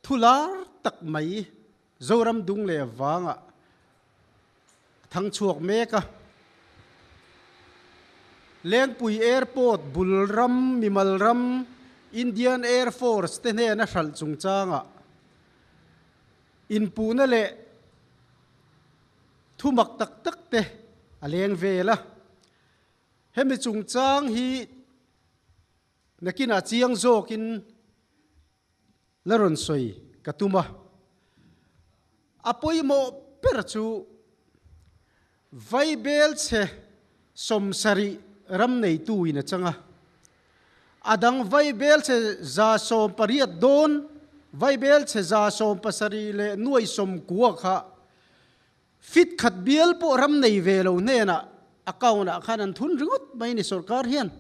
Thu lar tak mai Zoram dung leh vangah a thang chhuak mek a. Lengpui Airport bul ram mimal ram Indian Air Force te hnena hralh chungchangah inpuhna leh thu mak tak tak te a leng vel a. Hemi chungchang hi nakinah chiang zawkin La rawn sawi ka tum a, a pawimawh ber chu Vaibel chhe 70 ram neitu in a chang a, a dang Vaibel chhe 180 dawn, Vaibel chhe 170 leh nuai 90 kha fit khat bial pawh ram nei ve lo hnenah account ah khan an thun ringawt mai ni sorkar hian.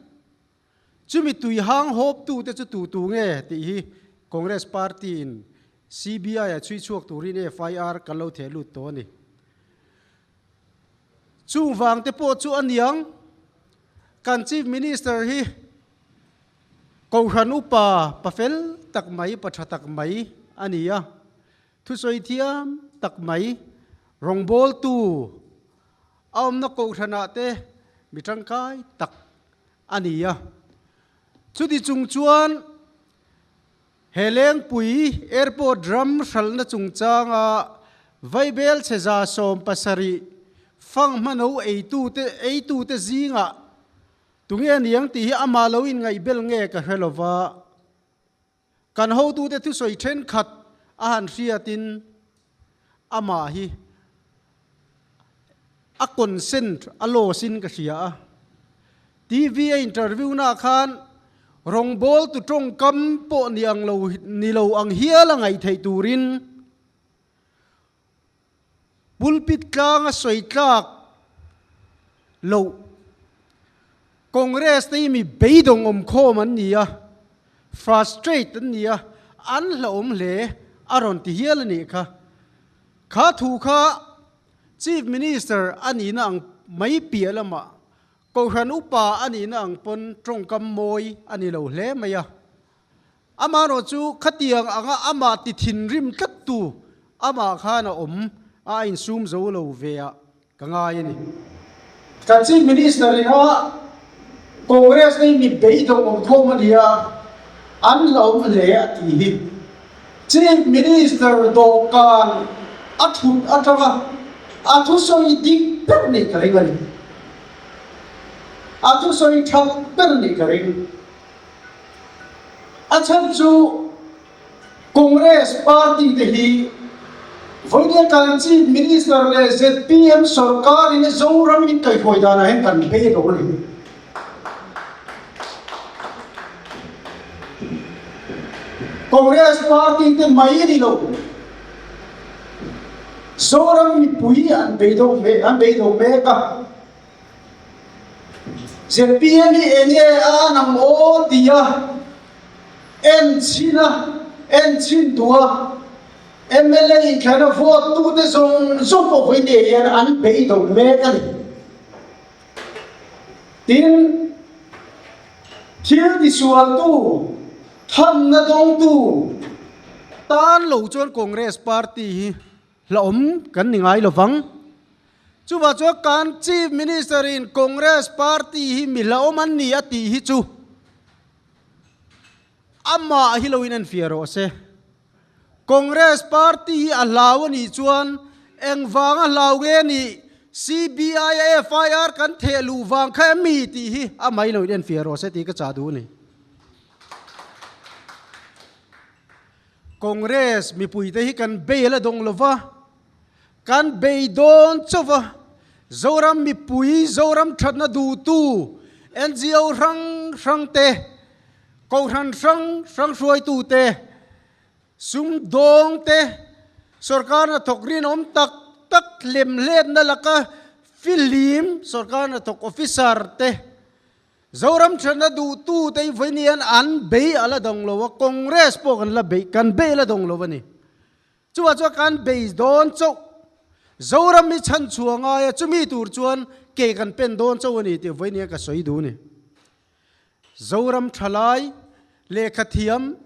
Chumi tui hang hawptute chu tu tu nge tih hi Congress party in CBI a chhui chhuak turin FIR kan lo theh lut tawh a ni. Chung vang te pawh chu a niang, kan Chief Minister hi Kohhran upa pa fel tak mai, pa tha tak mai a ni a, thusawi thiam tak mai, rawngbawltu a awmna Kohhranah te mi tangkai tak a ni a. Chuti chung chuan he Lengpui Airport ram hralhna chungchanga Vaibel chhe 170 fanghmano eitute eitute zingah tunge a niang tih hi amah lo inngaihbel nge ka hre lova. Kan hotute thusawi thenkhat a han hriatin amah hi a consent a loss in ka hria a. TV a interview na khan rawngbawltu tawngkam pawh ni ang lo ni lo ang hial a ngaih theih turin Pulpit tlang a sawi tlak loh. Congress te hi mi beidawng awm khawm an ni a, frustrate an ni a, an hlauhawm hle a rawn ti hial a nih kha. Kha thu kha Chief Minister a nihna ang mai piah lamah Kohhran upa a nihna ang pawn tawngkam mawi a ni lo hle mai a. Amaherawh chu khatiang anga amah ti thinrim tlattu amah khan a awm a, a insum zo lo ve ah ka ngai a ni. Kan Chief Minister in a Congress nei mi beidawng awm khawm a ni a, an hlauhawm hle a tih hi. Chief Minister dawhkan a thut atanga a thusawi dik ber nih ka ring a ni. A thusawi that ber nih ka ring. A chhan chu Congress party te hi vawiin kan Chief Minister leh zpm sorkar in Zoram in kaihruai danah hian kan bei lo a ni. Congress party te mai a ni lo, Zoram mipui an bei deuh an bei deuh mek a. Zpm hi enge a an ang aw tia en chhin a, en chhin duh a, mla inthlana vote tute zawng zawng pawh vawi nei hian an beidawng mek a ni. Tin, thil tisualtu, thamna dawngtu tan lo chuan Congress party hi Hlauhawm kan ni ngai lovang. Chuvah chuan kan Chief Minister in Congress party hi mi hlauhawm an ni a tih hi chu amah hi lo in en fiah rawh se. Congress party hi a hlau a nih chuan engvanga hlau nge nih CBI a FIR kan theh luh vang kha em mi tih hi amah hi lo in en fiah rawh se tih ka chah duh a ni. Congress mipuite hi kan bei la dawng lova, kan bei dawn chauh a, Zoram mipui, Zoram thatna duhtu, NGO hrang hrang te, Kohhran hrang hrang hruaitu te, sumdawng te, sorkar hnathawk rinawm tak tak hlemhletna laka fihlim sorkar hnathawk officer te, Zoram thatna duhtu te hi vawiin hian an bei a la dawng lo a, Congress pawh kan la bei, kan bei a la dawng lo a ni. Chuvah chuan kan bei dawn chauh. Zoram hi chhan chhuah ngai a, chumi tur chuan ke kan pen dawn chauh a ni tih vawiin hian ka sawi duh a ni. Zoram thalai, lehkhathiam,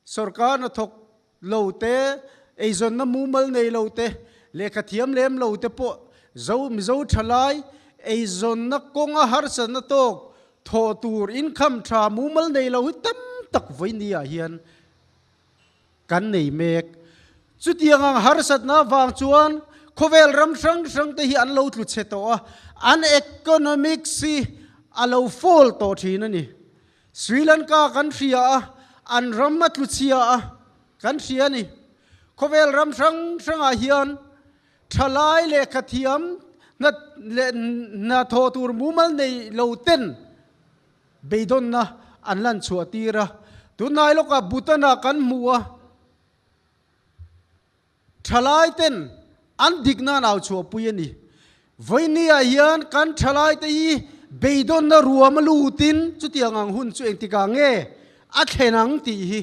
Sorkar hnathawk lo te, eizawnna mumal nei lo te, lehkha thiam lem lo te pawh Zo Mizo thalai eizawnna kawnga harsatna tawk thawh tur income tha mumal nei lo hi tam tak vawinia hian kan nei mek. Chutiang ang harsatna vang chuan khawvel ram hrang hrang te hi an lo tlu chhe tawh a, an economics hi a lo fall tawh thin a ni. Sri Lanka kan hria a, an ram a tlu chhia a, kan hria a ni. Khawvel ram hrang hrangah hian thalai lehkha thiam hna leh hna thawh tur mumal nei lo ten beidawnna an lan chhuah tir a. Tunlai lawkah Bhutan-ah kan hmu a, thalai ten an dikna an au chhuahpui a ni. Vawinia hian kan thalai te hi beidawnna ruam a lutin chutiang ang hun chu engtikah nge a thlen ang tih hi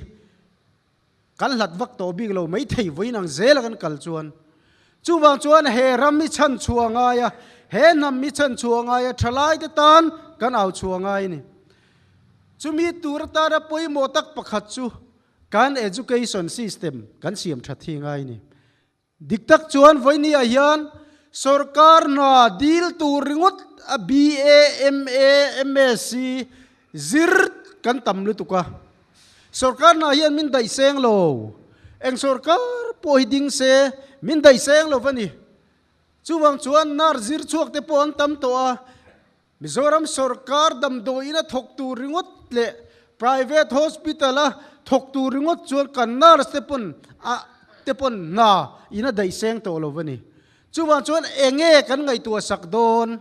Kan hlat vak tawh bik lo maithei vawiin ang zela kan kal chuan. Chuvang chuan he ram hi chhan chhuah a ngai a, he hnam hi chhan chhuah a ngai a, thalaite tan kan au chhuah a ngai a ni. Chumi tur atana pawimawh tak pakhat chu kan education system kan siam that hi a ngai a ni. Dik tak chuan vawinia hian sorkar hna dil tur ringawt a BA, MA, MSc zir kan tam lutuk a. Sorkar hna hian min daih seng lo. Eng sorkar pawh hi ding se min daih seng lo va ni. Chuvang chuan nurse zir chhuak te pawh an tam tawh a. Mizoram sorkar damdawiin a thawk tur ringawt leh private hospital a thawk tur ringawt chuan kan nurse te pawn a te pawn hna in a daih seng tawh lo a ni. Chuvang chuan enge kan ngaihtuah sak dawn?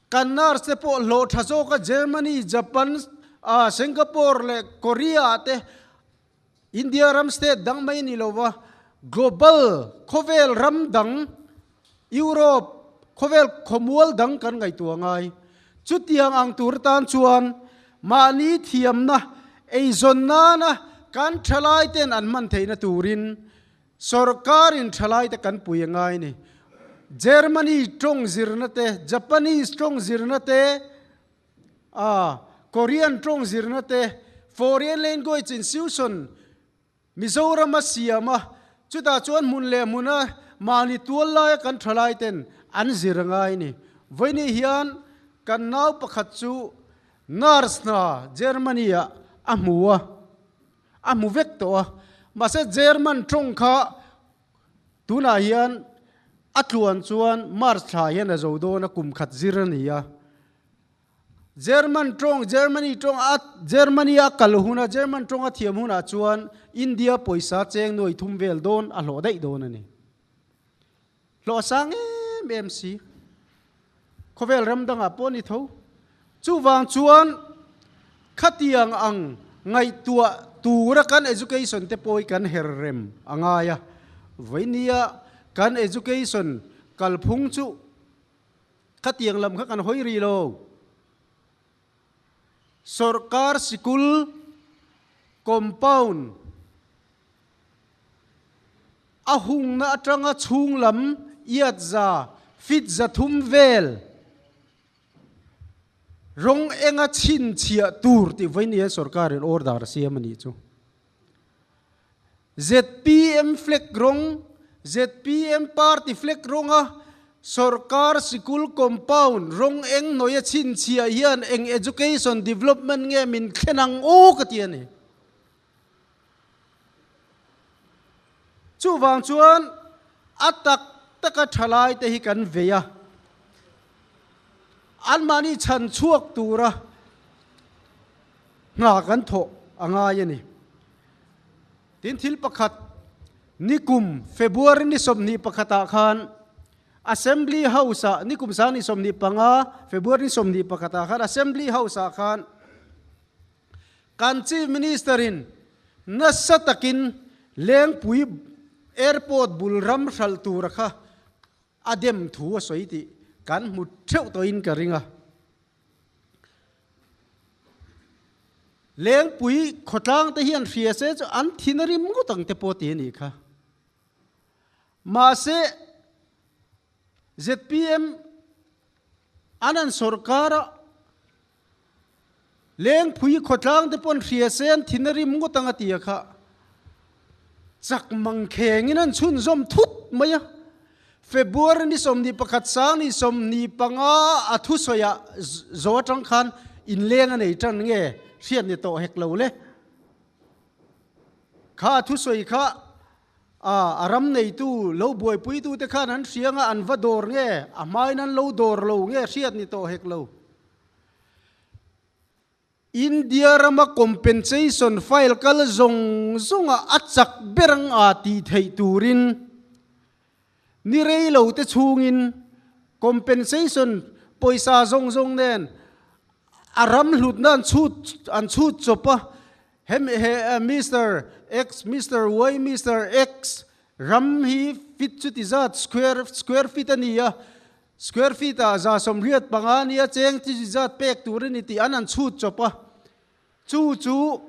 Kan nurse te pawh hlawh tha zawk a Germany, Japan, Singapore leh Korea ah te India ram state dang mai ni lova global khawvel ram dang Europe khawvel khawmual dang kan ngaihtuah ngai. Chutiang ang tur tan chuan mahni thiamna eizawn nana kan thalai ten an hman theihna turin sorkarin thalai te kan pui a ngai ni. Germany tawng zirna te, Japanese tawng zirna te, A, Korean tawng zirna te, Foreign Language Institution, Mizoram a siam a, chutah chuan hmun leh hmuna mahni tual laia kan thalai ten an zir a ngai ni. Vawiini hian kan nau pakhat chu nurse hna Germany ah a hmu a, a hmu vek tawh a, mahse German tawng kha Tunah hian a tluan chuan March thla hian a zo dawn a, kum khat zir a ni a. German tawng, Germany tawng a, Germany a kal huna German tawng a thiam hunah chuan India pawisa cheng nuai thum vel dawn a hlawh daih dawn a ni. Hlawh a sang em em si. Khawvel ram dangah pawh a ni tho. Chuvang chuan khatiang ang ngaihtuah tura kan education te pawh hi kan her rem a ngai a. Vawinia kan education kalphung chu khatiang lam kha kan hawi rih lo. Sorkar sikul compound A hungna atanga chhung lam iat za, feet 300 vel rawng enga chhinchhiah tur tih vawiin hian sorkarin order a siam a nih chu. Zpm flag rawng, zpm party flag rawnga sorkar sikul compound rawng eng hnawia chhinchhiah hian eng education development nge min thlen ang aw ka ti a ni. Chuvang chuan a tak taka thalai te hi kan vei a, anmahni chhan chhuak tura hna kan thawh a ngai a ni. Tin thil pakhat, nikum February ni 21 ah khan Assembly House ah, nikum sang ni 25 February ni 21 ah khan Assembly House ah khan Kan Chief Minister in nasa takin Lengpui Airport bul ram hralh tura kha a dem thu a sawi tih kan hmu theuh tawhin ka ring a. Lengpui khawtlang te hian hria se chu an thin a rim ngawt ang te pawh ti a nih kha. Mahse zpm an an sorkar a. Lengpui khawtlang te pawn hria se an thin a rim ngawt ang a ti a kha. Chak mangkhengin an chhunzawm thut mai a. February ni 21 sang ni 25 a thusawiah zo atang khan inleng a nei tan nge hriat ni tawh hek lo le. Kha a thusawi kha a ram neitu lo buaipuitu te khan an hria nga an va dawr nge a hmain an lo dawr lo nge hriat ni tawh hek lo. India rama compensation file kal zawng zawnga a chak ber ang a tih theih turin ni rei lo te chhungin compensation pawisa zawng zawng nen a ram hlutna an chhut an chhut chawp a, hemi he Mister X, Mister Y, Mister X ram hi fit chuti zat square square feet a ni a, Square feet ah 185 nia cheng chi zat pek tur a ni tih an han chhut chawp a, chu chu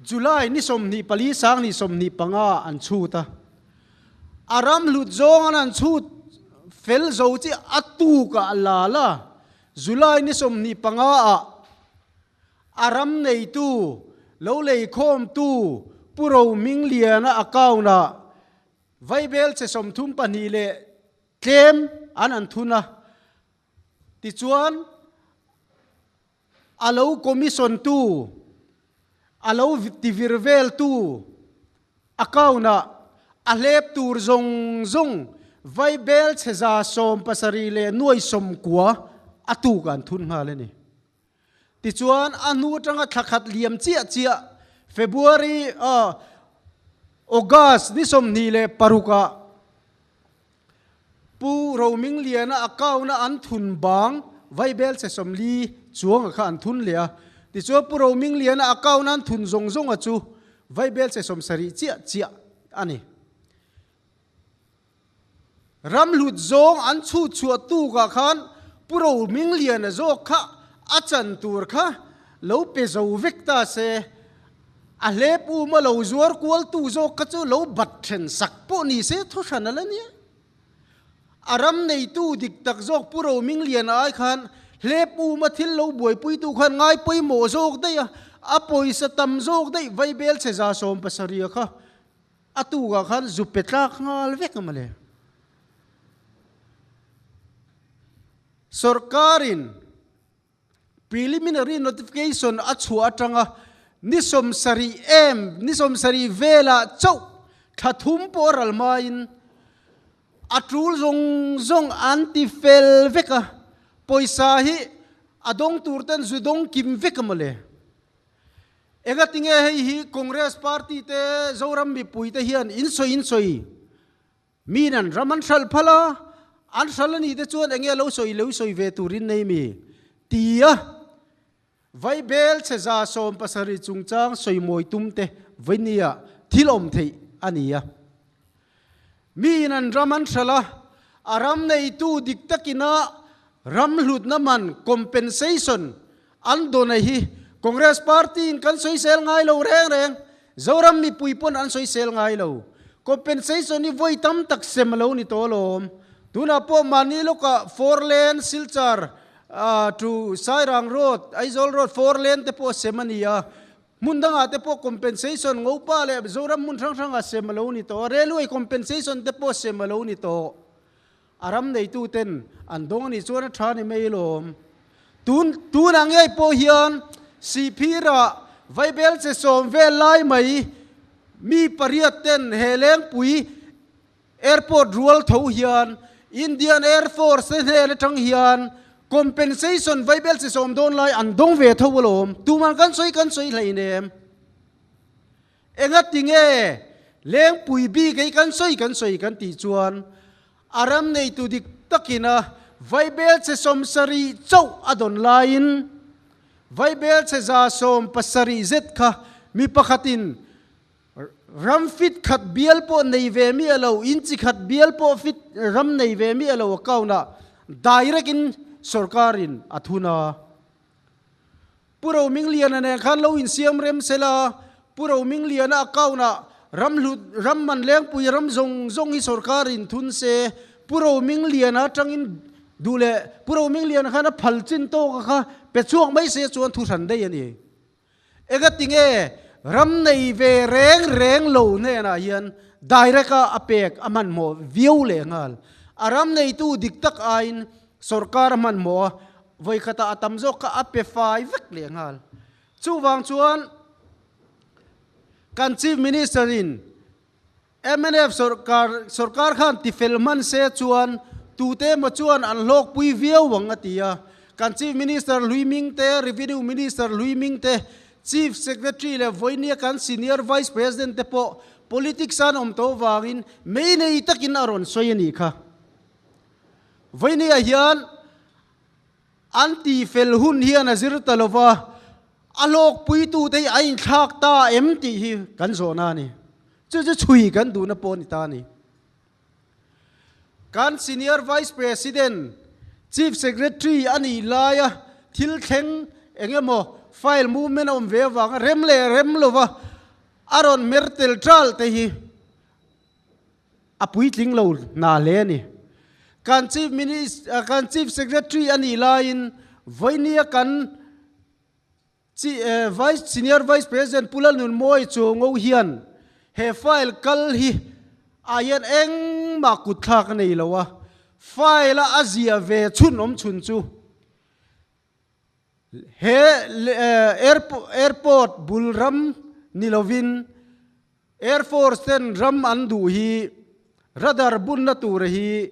July ni 24 sang ni 25 an chhut a, a ram hlut zawng an han chhut fel zo chi a tuk ah la la July ni 25 ah a ram neitu lo leikhawmtu Pu Rohmingliana account ah Vaibel che 32 leh tlem an an thun a, tichuan a lo commission tu, a lo tivir vel tu account ah a hlep tur zawng zawng vaibel che 769,090 a tuk an thun nghal a ni. Tichuan, a hnu atanga thla khat liam chiah chiah February, August ni 26 ah Pu Romingliana account-a an thun bang vaibel che 40 chuanga kha an thun leh a. Tichuan, Pu Romingliana account-a an thun zawng zawnga chu vaibel che 70 chiah chiah a ni. Ram hlut zawng an chhut chhuah tukah khan Pu Rohmingliana zawk kha a chan tur kha lo pe zo vek ta se, a hlep uma lo zuar kualtu zawk kha chu lo bat then sak pawh ni se thu hran a la nia. A ram neitu dik tak zawk Pu Rohmingliana ai khan hlep uma thil lo buaipuitu khan ngai pawimawh zawk daih a, a pawisa tam zawk daih vaibel che 70 kha A tukah khan zu pe tlak nghal vek a mawle. Sorkarin preliminary notification a chhuah atanga ni 70 em, ni 70 velah chauh thla thum pawh a ral hmain a tul zawng zawng an ti fel vek a, pawisa hi a dawng tur ten zu dawng kim vek a mawle. Engatinge hei hi Congress party te Zoram mipui te hian in sawi in sawi min an ram an hral phal a, an hral a nih te chuan enge lo sawi lo sawi ve turin nei mi? Tia Vaibel che 170 chungchang sawi mawi tum te vainia thil awm theih a ni a. Mi in an ram an hral a, a ram neitu dik takina ram hlutna man, compensation, an dawn a hi Congress party in kan sawisel ngai lo reng reng, Zoram mipui pawn an sawisel ngai lo. Compensation hi vawi tam tak sem a lo ni tawh alawm. Tunah pawh mahni lawkah four lane Silchar to Sairang road, Aizawl road four lane te pawh sem a ni a. Hmun dangah te pawh compensation Ngopa leh Zoram hmun hrang hrangah sem a lo ni tawh a, railway compensation te pawh sem a lo ni tawh. A ram neitu ten an dawng a nih chuan a tha ni mai lawm. Tun tunah ngei pawh hian Sihphirah vaibel che sawm vel lai mai mi pariat ten he Lengpui Airport rual tho hian Indian Air Force te hnen atang hian compensation vaibel che sawm dawn lai an dawng ve tho alawm. Tuman kan sawi kan sawi hleinem. Engati nge Lengpui bik ei kan sawi kan sawi kan tih chuan a ram neitu dik takin a vaibel che 70 chauh a dawn laiin vaibel che 170 zet kha mi pakhatin ram fit khat bial pawh nei ve miah lo, in chi khat bial pawh fit ram nei ve miah lo account ah direct in sorkarin a thun a. Pu Romingliana nen khan lo insiam rem sela, Pu Romingliana account-ah ram hlut, ram man lengpui ram zawng zawng hi sorkarin thun se, Pu Romingliana atangin Duh leh Pu Romingliana khan a phal chin tawk a kha pe chhuak mai se chuan thu hran daih a ni. Engatinge ram nei ve reng reng lo hnenah hian direct a a pek a hmanhmawh viau leh nghal. A ram neitu dik tak aiin sorkar a hmanhmawh a, vawikhatah a tam zawk kha a pe fai vek leh nghal. Chuvang chuan kan Chief Minister in mnf sorkar sorkar khan tifel hman se chuan tute emaw chuan an hlawkpui viau ang a ti a. Kan Chief Minister Hlui Ming te, Revenue Minister Hlui Ming te, Chief Secretary leh vawinia kan Senior Vice President te pawh politics an awm tawh vangin mei nei takin a rawn sawi a nih kha. Vawinia hian An tihfel hun hian a zir ta lova, a hlawkpuitute hi a inthlak ta em tih hi kan zawhna a ni. Chu chu chhui kan duhna pawh a ni ta a ni. Kan Senior Vice President, Chief Secretary a nih laia thil thleng eng emaw file movement a awm ve avanga rem leh rem lova a rawn mer tel ṭal te hi A puitling lo hna hle a ni. Kan Chief Minister, kan Chief Secretary a nih laiin vawinia kan Vice Senior Vice President Pu Lalnunmawi Chuango hian he file kal hi ah hian engmah kutthlak a nei lo a, file a a ziah ve chhun awm chhun chu he airport bul ram ni lovin Air Force ten ram an duh hi radar bunna tur hi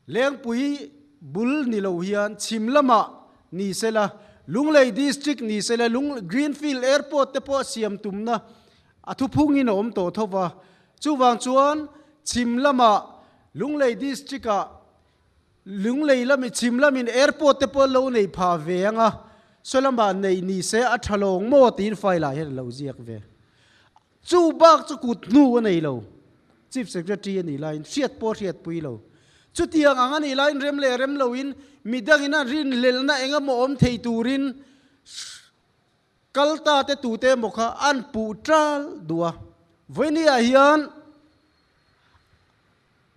Lengpui bul ni lo hian chhim lamah ni sela, Lunglei District ni sela, Lung Greenfield Airport te pawh siam tumna a thuphungin a awm tawh tho va. Chuvang chuan chhim lamah Lunglei District-ah Lunglei lami chhim lamin airport te pawh lo nei pha ve ang a, saw lamah neih ni se a tha lawng maw tiin file ah hian a lo ziak ve. Chu bak chu kut hnu a nei lo. Chief Secretary a nih laiin hriat pawh a hriatpui lo. Chutiang ang a nih laiin rem leh rem loin midangin a rinhlelhna eng emaw awm thei turin kal ta te tute emaw kha an puh tal duh a. Vawinia hian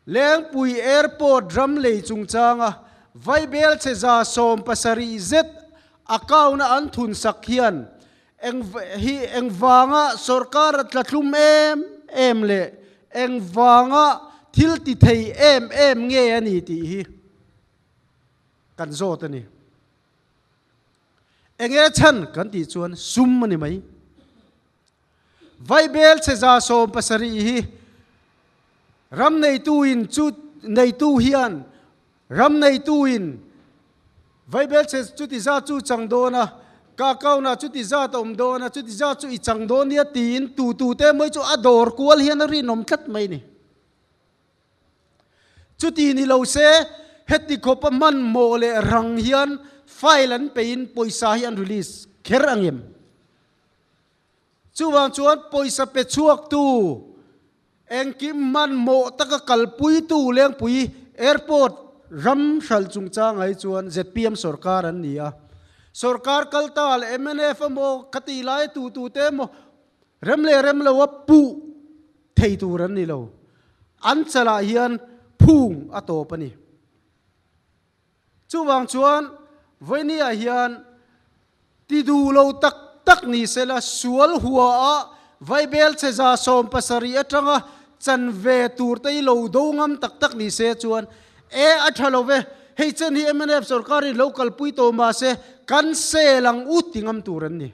Lengpui Airport ram lei chungchanga Vaibel che 70 zet account a an thun sak hian eng hi engvanga sorkar a tla thlum em em leh engvanga thil ti thei em em nge a ni tih hi kan zawt a ni. Enge chhan kan tih chuan sum a ni mai. Vaibel che 70 hi ram neitu in chu neitu hian ram neitu in vaibel che chuti zat chu chang dawn a, ka account ah chuti zat a awm dawn a, chuti zat chu i chang dawn nia tiin tu tu te mai chu a dawr kual hian a rinawm tlat mai ni. Chuti ni lo se heti khawpa hmanhmawh leh rang hian file an peiin pawisa hi an release kher ang em? Chuvang chuan pawisa pe chhuaktu, engkim hmanhmawh taka kalpuitu Lengpui Airport ram hralh chungchangah hi chuan zpm sorkar an ni a. Sorkar kal ta leh mnf emaw khati laia tutute emaw rem leh rem loa puh thei tur an ni lo. An chalah hian phung a tawp a ni. Chuvang chuan vawinia hian ti duh lo tak tak ni sela sual hua a Vaibel che 70 atanga chan ve tur te hi lo do ngam tak tak ni se chuan e a tha lo ve, hei chen hi mnf sorkarin lo kalpui tawh mahse kan sel ang u ti ngam tur an ni.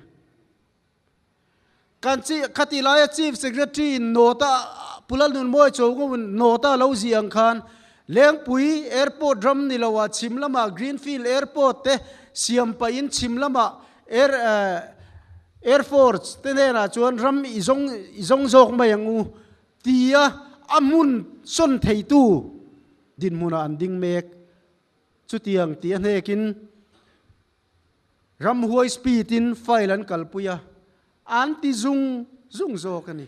Kan chi khati laia Chief Secretary in note a Pu Lalnunmawi Chawngawin note a lo zih ang khan Lengpui Airport ram ni loah chhim lamah Greenfield Airport te siam pahin chhim lamah Air Air Force te hnenah chuan ram i zawng i zawng zawk mai ang u tia a hmun sawn theitu dinhmunah an ding mek. Chutiang tih a hnekin Ramhuai speed in file an kalpui a, an ti zung zung zawk a ni.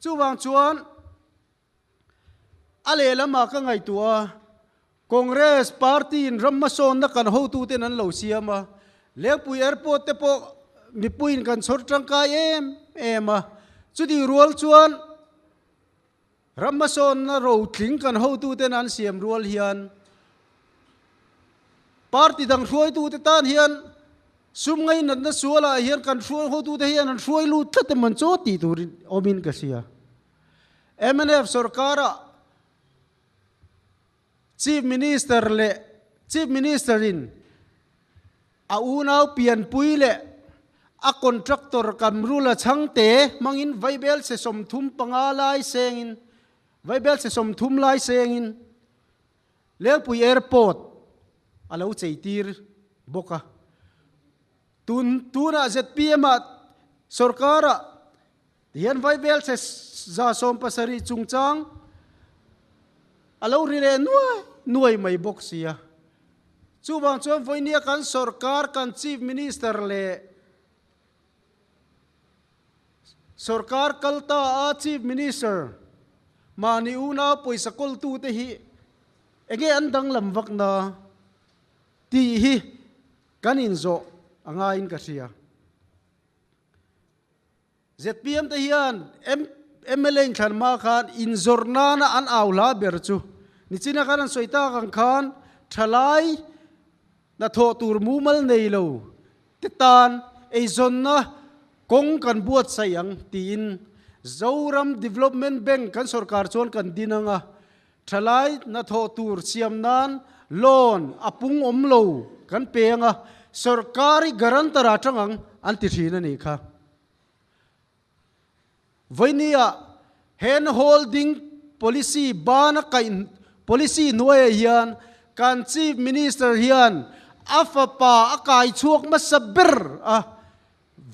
Chuvang chuan a lehlamah ka ngaihtuah a, Congress party in ram hmasawnna kan hotuten an lo siam a, Lengpui Airport te pawh mipuiin kan chhawr tangkai em em a, chutih rual chuan ram hmasawnna rotling kan hotuten an siam rual hian. Party dang hruaitute tan hian sum ngainatna sualah hian kan hruai hotute hian an hruai lut tlat em an chaw tih turin awmin ka hria. Mnf sorkara Chief Minister leh Chief Minister in a unau pianpui leh a contractor Kamrula chhangte hmangin vaibel se 35 lai sengin vaibel se 30 lai sengin Lengpui Airport a lo cheitir bawk a. Tun tunah zpm ah sorkar-ah tihian vaibel se 170 chungchang a lo ri leh nuai nuai mai bawk si a. Chuvang chuan vawinia kan sorkar kan Chief Minister leh Sorkar kal ta a Chief Minister mahni unau pawisa kawltute hi enge an danglam vakna tih hi kan inzawh a ngaiin ka hria. Zpm te hian mla inthlan hma khan inzawrh nana an au hla ber chu nichina khan an sawi tak ang khan thalai hnathawh tur mumal nei lo te tan eizawnna kawng kan buatsaih ang tiin Zoram Development Bank kan sorkar chuan kan din ang a, thalai hnathawh tur siam nan loan a pung awm lo kan pe ang a, sorkar i guarantor ah tang ang an ti thin a nih kha. Vawinia hand holding policy bana kaih policy hnuaiah hian kan Chief Minister hian a fapa a kai chhuak hmasa ber a,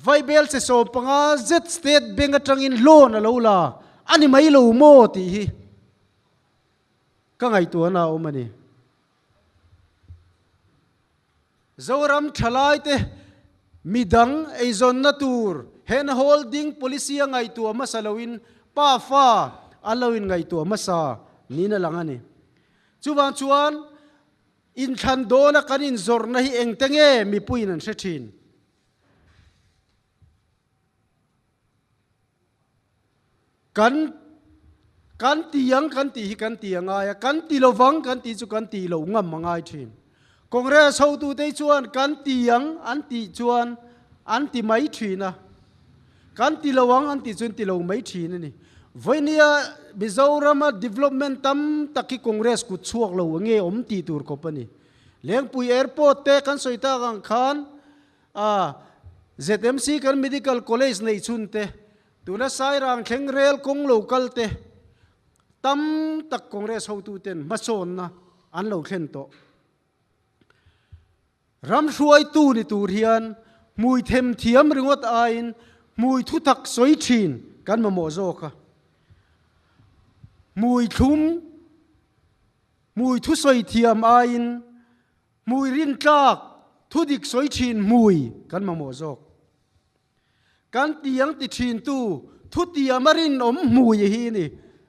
Vaibel che 15 zet State Bank atangin loan a lo la a ni mai lo maw tih hi ka ngaihtuahna a awm a ni. Zoram thalaite midang eizawnna tur hand holding policy a ngaihtuah hmasa loin pa fa an lo inngaihtuah hmasa niin a lang a ni. Chuvang chuan inthlan dawna kan inzawrhna hi engte nge mipuiin an hre thin? Kan kan ti ang kan tih hi kan ti a ngai a, kan ti lovang kan tih chu kan tih loh ngam a ngai thin. Congress hotute chuan kan ti ang an tih chuan an ti mai thin a, kan ti lo ang an tih chuan ti lo mai thin a ni. Vawinia Mizorama development tam tak hi Congress kut chhuak lo nge awm tih tur kawp a ni. Lengpui Airport te kan sawi tak ang khan A, ZMC kan Medical College neih chhun te, tuna Sairang thleng rel kawng lo kal te, tam tak Congress hotuten hmasawnna an lo thlen tawh. Ram hruaitu ni tur hian hmui them thiam ringawt aiin hmui thutak sawi thin kan mamawh zawk a. Hmui thlum, hmui thusawi thiam aiin Hmui rintlak, thudik sawi thin hmui kan mamawh zawk. Kan tiang ti thintu thutiam a rinawm hmui hi ni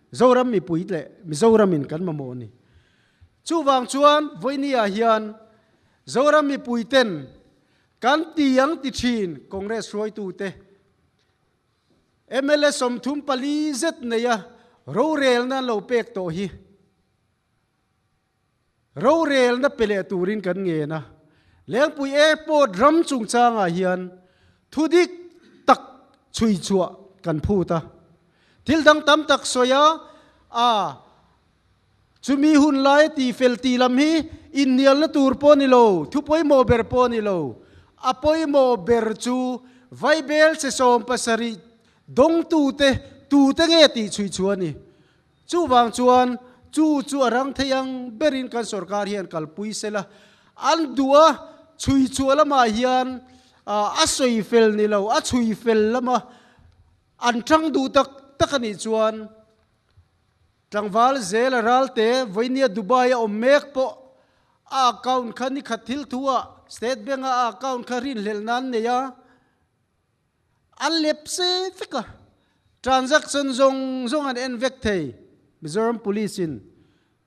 Zoram mipui leh Mizoramin kan mamawh ni. Chuvang chuan vawinia hian Zoram mipui ten kan tiang ti thin Congress hruaitute mla 34 zet neia rorelna an lo pek tawh hi. Rorelna pe leh turin kan ngen a, Lengpui Airport ram chungchangah hian thu dik tak chhui chhuah kan phut a. Thil dang tam tak sawi a, a chumi hun laia tihfel tih lam hi inhnialna tur pawh ni lo, thu pawimawh ber pawh ni lo. A pawimawh ber chu Vaibel che 70 dawngtute tute nge tih chhui chhuah a ni. Chuvang chuan chu chu a rang thei ang berin kan sorkar hian kalpui sela, an duh a, chhui chhuah lamah hian a sawi fel ni lo, a chhui fel lama an tang duh tak tak a nih chuan tlangval zel a ralte vawinia Dubai a awm mek pawh a account kha nikhat thil thu ah State Bank a a account kha rinhlelh nan nei a, An lep se vek a, transaction zawng zawng an en vek thei Mizoram Police in.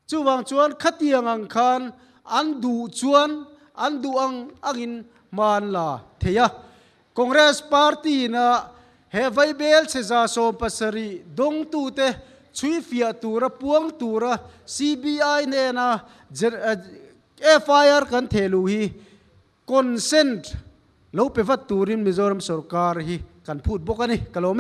Chuvang chuan khatiang ang khan an duh chuan an duh ang angin hma an la thei a. Congress Party in a he vaibel chhe 70 dawngtute chhuifiah tura puang tura CBI hnena. FIR kan thehluh hi consent lo pe vat turin Mizoram sorkar hi kan phut bawk a ni. Ka lawm e.